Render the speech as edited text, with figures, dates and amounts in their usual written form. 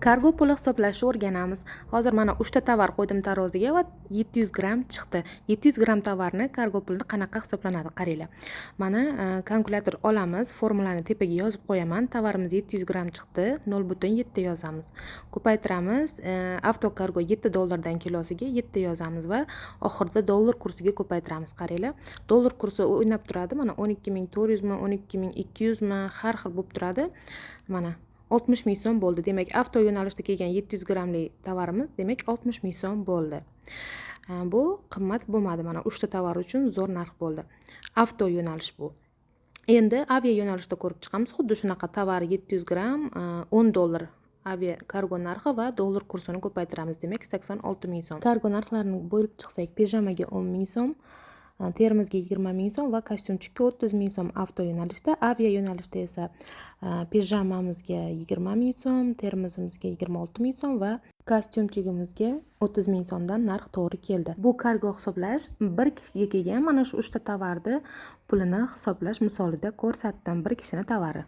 Kargo puli hisoblashni o'rganamiz. Hozir mana 3 ta tovar qo'ydim taroziga va 700 gramm chiqdi. 700 gramm tovarni kargo pulini qanaqa hisoblanadi, qaranglar. Mana kalkulyator olamiz, formulani tepaga yozib qo'yaman. Tovarimiz 700 gramm chiqdi, 0,7 yozamiz. Ko'paytiramiz, avto kargo 7 dollardan kilosiga 7 yozamiz va oxirida dollar kursiga ko'paytiramiz. Qaranglar, dollar kursi o'ynab turadi. Mana 12 400 mi, 12 200 mi, har xil bo'lib turadi. Mana 60 000 so'm bo'ldi. Demak, avto yo'nalishda kelgan 700 grammli tovarimiz, demak, 60 000 so'm bo'ldi. Bu qimmat bo'lmadi. Mana 3 ta tovar uchun zo'r narx bo'ldi. Avto yo'nalish bu. Endi avia yo'nalishda ko'rib chiqamiz. Xuddi shunaqa tovar 700 gramm, 10 dollar avia kargo narxi va dollar kursini ko'paytiramiz. Demak, 86 000 so'm. Kargo narxlarini bo'lib chiqsak, pijamaga 10 ming so'm, termizga 20 000 so'm va kostyumchikka 30 000 so'm avto yo'nalishda. Avia yo'nalishda esa pijamamizga 20 000 so'm, termizimizga 26 000 so'm va kostyumchigimizga 30 000 so'mdan narx to'g'ri keldi. Bu kargo hisoblash bir kishiga kelgan mana shu uchta tovarni pulini hisoblash misolida ko'rsatdim. Bir kishini tovari.